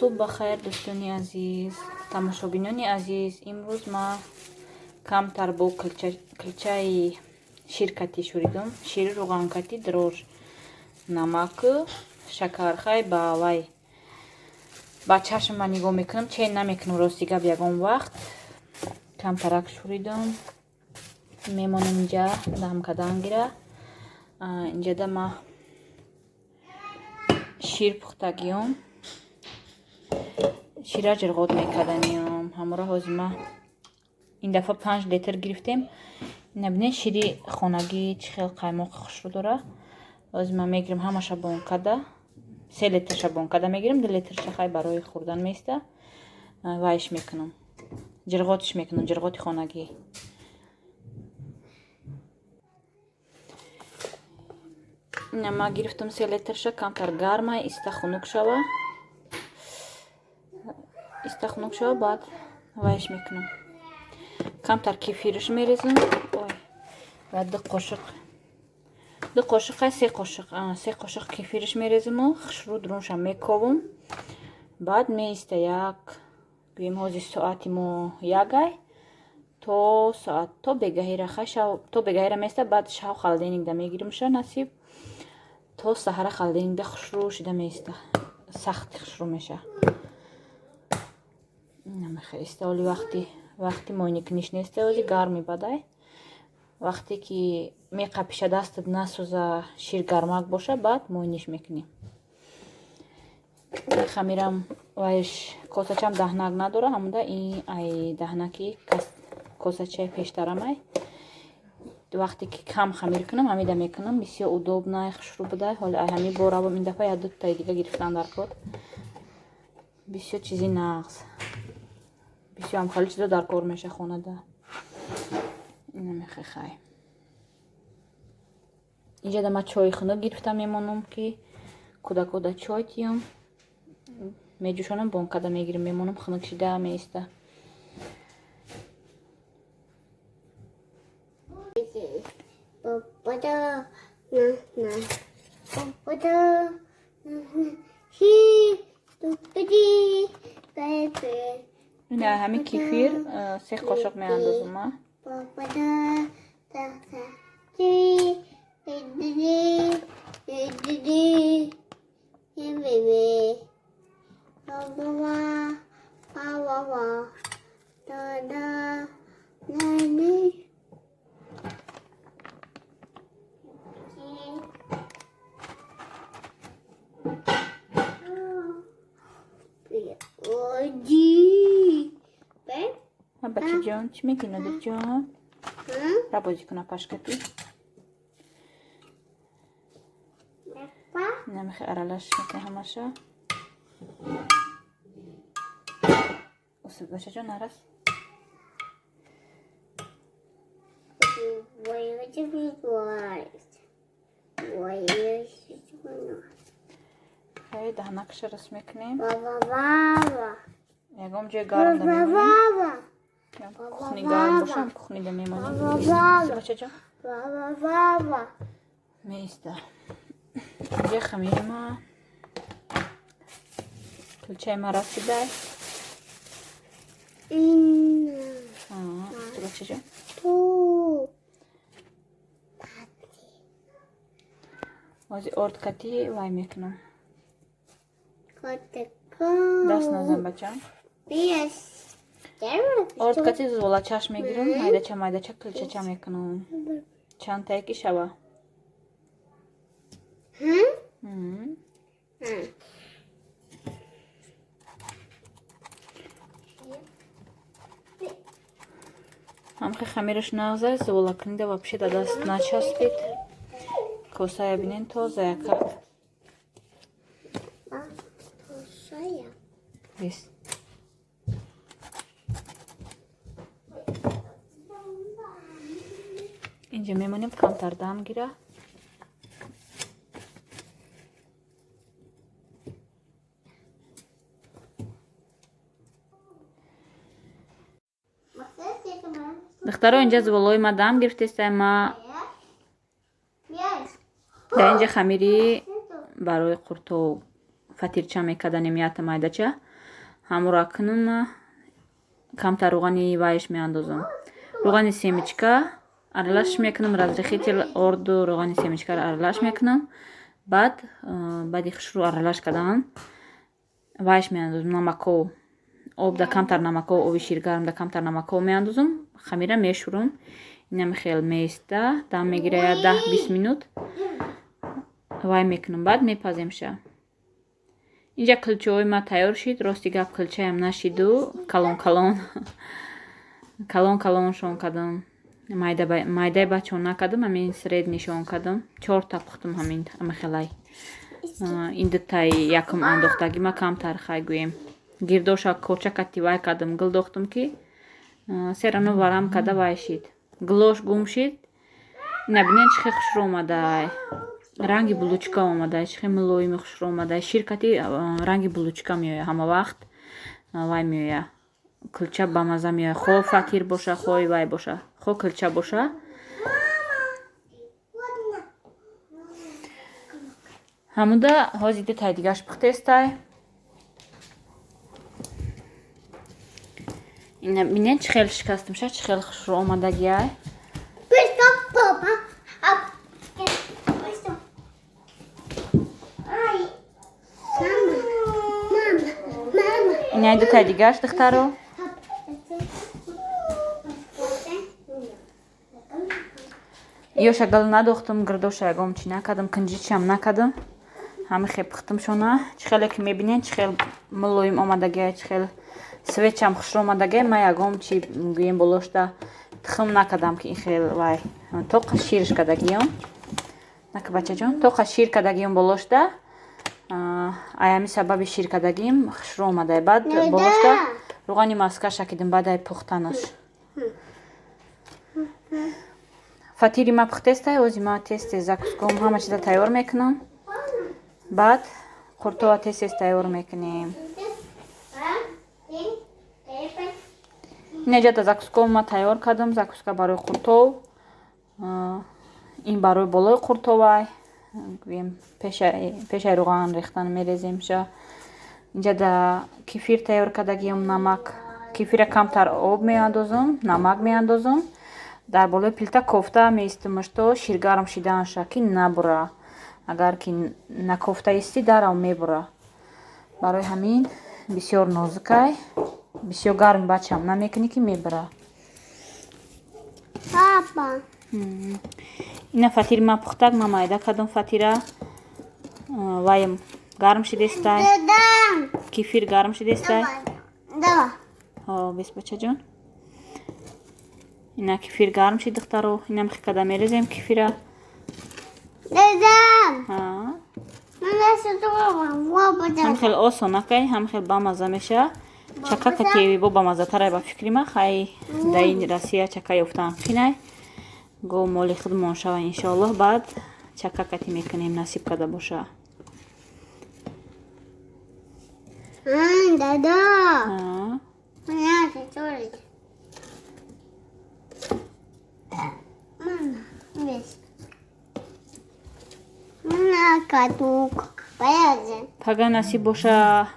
Субҳ ба хайр, дӯстони азиз, тамошобинони азиз. Имрӯз ман камтар бо килчаи ширкатӣ шӯридум. Шири рӯғанкатӣ, дрож, намаку шакархай ба вай ба чашм ман нигоҳ мекунам, чен намекунам, рости гап, ягон вақт. Камтарак шӯридум. Мемонам инҷа дам кардан гира. Инҷада ма шир пухтагиём. Шира ҷирғот мекарданиём. Ҳамора ҳозир ма ин дафъа 5 литр гирифтем. Ина бинед, шири хонагӣ чӣ хел қаймоқи хушрӯ дора. Ҳозир ман мегирам ҳамаша бонкада. 3 литрша бонкада мегирам, 2 литрша хай барои хӯрдан меиста. Вайш мекунам. Ҷирғотиш мекунам, ҷирғоти хонагӣ. Ина ма гирифтам 3 литрша, камтар гармай, иста хунук шава. Иста хунук шава, баъд вайш мекунам. Камтар кефирш мерезам. Ой, ва 2 қошиқ, 2 қошиқ, 3 қошиқ, 3 қошиқ кефирш мерезиму хушрӯ дурунша мековум. Баъд меиста як, гӯем, ҳозир соати мо 1-ай, то соат то бегаҳира, хай, шав то бегаҳира меиста. Баъд шав холодильникда мегиримша, насиб, то саҳара холодильникда хушрӯ шида меиста, сахти хушрӯ меша. Намехел иста. Оли вақти мойникуниш неста, ози гарми бадай. Вақте ки меқапиша, дастат насӯза, шир гармак боша, баъд мойниш мекунӣ. Хамирам вайш косачам даҳнак надора, ҳамуда ин ай даҳнаки косачаи пештарамай. Вақте ки кам хамир кунам, ҳамида мекунам, бисёр удобно, хушрӯ будай. Ҳоли ай ҳами боравам, ин дафъа як дутаи дига гирифтан дар кор. Бисёр чизи нағз, бисёр ҳам хеле чизо дар кор меша хонада. Инамехе хай. Инҷа ма чойи хунук гирифта мемонам, ки кӯдакода чой тиём. Меҷӯшонам, бонкада мегирам, мемонам, хунук шида меиста. Папа, на, на. Папа, на, на. Хи, тупи, пепе. Ина ҳами кефир 3 қошиқ меандозам ма. Папа, да, да, да. Ти, ди, ди, ди, ди, ди, ди, би, ба, ба, ба, ба, ба, ба. Да, да, на, ни. Оди. Бачаҷон, чӣ мегӯӣ, Нодирҷон? Ра бозӣ куна пашкати. Намехе аралаш мекунӣ ҳамаша. Усуб, бачаҷон, нарас. Хай, даҳнакша рас мекунем. Ягон ҷои гарм да мемонем. Кухни гарм бошам, кухнида мемонем. Бачаҷон. Меиста. Инҷа хамири ма, кулчаи ма расидай. Бачаҷон. Ҳозир орд кати вай мекунам. Даст назан, бачам. Орд кати золачаш мегирам, майдача майдача килчача мекунам. Чандтае ки шава. Ҳамхе хамираш нағза, золакунида вообще да даст начаспид. Косая бинен, тозая как. Бис. Инҷа мемонем, камтар дам гира. Духтаро, инҷа зуволои ма дам гирифтеста. Ма дар инҷа хамири барои қурто фатирча мекарданем, ята майдача. Ҳамура кунам, камтар рӯғани вайш меандозам. Рӯғани семечка аралаш мекунам, разрыхлитель орду рӯғани семечкаро аралаш мекунам. Баъд баъди хушрӯ аралаш кардан вайш меандозам, намаков. Об да камтар намаков, оби ширгарм да камтар намаков меандозам, хамира мешӯрам. Инами хел меиста, дам мегира я 10-20 минут. Вай мекунам, баъд мепаземша. Инҷа кулчаҳои ма тайёр шид. Рости гап, кулчаям нашиду, калон калон калон калоншон кардам. Майдаи бачаҳо накардам, ҳамин среднишон кардам. Чорта пухтам ҳамин ҳамихелай. Ин дутаи якум андохтагӣ ма камтар, хай гӯем. Гирдоша корча кати вай кардам, гул дохтам, ки серано варам карда вай шид. Гулош гум шид. Ина бинед, чӣ хел хушрӯ омадай. Ранги булочка омадай, чӣ хел мулоими хушрӯ омадай. Шир кати ранги булочка меояд ҳама вақт, вай меояд. Кулча бамаза меояд. Хо фатир боша, хои вай боша, хо кулча боша. Ҳамуда ҳози дутаи дигаш пухтестай. Ина бинед, чӣ хел шикастамша, чӣ хел хушрӯ омадагиай. Инаи дутаи дигаш, духтаро. Ёша гал надохтам, гирдоша ягом чӣ накардам, кунҷичиам накардам. Ҳами хел пухтамшона. Чӣ хеле ки мебинед, чӣ хел мулоим омадагиай, чӣ хел свечам хушрӯ омадагиай. Ман ягом чӣ гӯем болошта тухм накардам, ки ин хел вай тоқа ширш кардагиём. Нака, бачаҷон, тоқа шир кардагиём болошта. Ай ҳами сабаби шир кардагим хушрӯ омадай. Баъд болошта рӯғани маска шакидим баъд ай пухтанаш. Фатири ма пухтестай, ози ма тез тез закуском ҳама чиза тайёр мекунам. Баъд қуртова тез тез тайёр мекунем. Инҷа закуском ма тайёр кардам, закуска барои қуртов. Ин барои болои қуртовай. Гӯем пешаи рӯған рехтан мереземша. Инҷа да кефир тайёр кардагиам, намак. Кефира камтар об меандозам, намак меандозам. Дар болои плита кофта меистамаш то ширгарм шиданша, ки набура. Агар ки накофта истӣ, дарав мебура. Барои ҳамин бисёр нозукай, бисёр гарм бачам намекунӣ, ки мебура. Папа. Ина фатири ма пухтак, ма майда кардам фатира. Ваем гарм шидестай. Кефир гарм шидестай. Ҳо, бес, бачаҷон. Ина кефир гарм шид, духтаро. Ина михи када мерезем кефира. Ҳам хел осонакай, ҳам хел бамаза меша. Чака катиеви бо бамазатарай ба фикри ма. Хай, дар ин Россия чака ёфтан қинай. Го моли худмон шава, иншоаллоҳ, баъд чака кати мекунем, насиб карда боша. Дада. Пага насиб боша,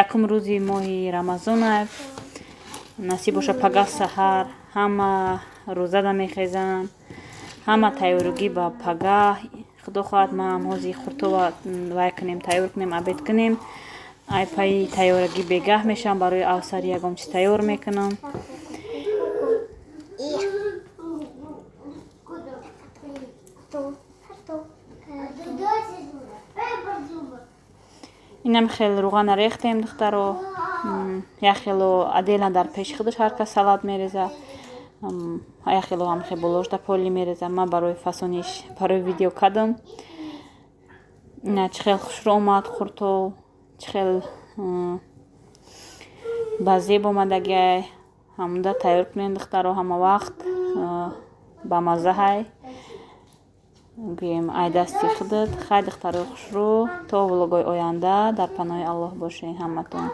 якум рӯзи моҳи Рамазона насиб боша, пага саҳар ҳама рӯзада мехезанд, ҳама тайёригӣ ба пага. Худо хоҳад, маам ҳози хуртова вай кунем, тайёр кунем, обед кунем. Ай пайи тайёрагӣ бегаҳ мешавам, барои авсари ягон чиз тайёр мекунам. Инам хел рӯғана рехтем, духтаро. Як хело отдельно дар пеши худаш ҳар кас салат мереза, як хело ҳам хел болошда поли мереза. Ман барои фасониш, барои видео кардам. Ина чӣ хел хушрӯ омад хуртов, чӣ хел ба зеб омадагиай. Ҳамуда тайёр кунем, духтаро, ҳама вақт ба маззаҳай, гӯем, ай дасти худат. Хай, духтарои хушрӯ, то влогои оянда дар паноҳи Аллоҳ бошед ҳаматон.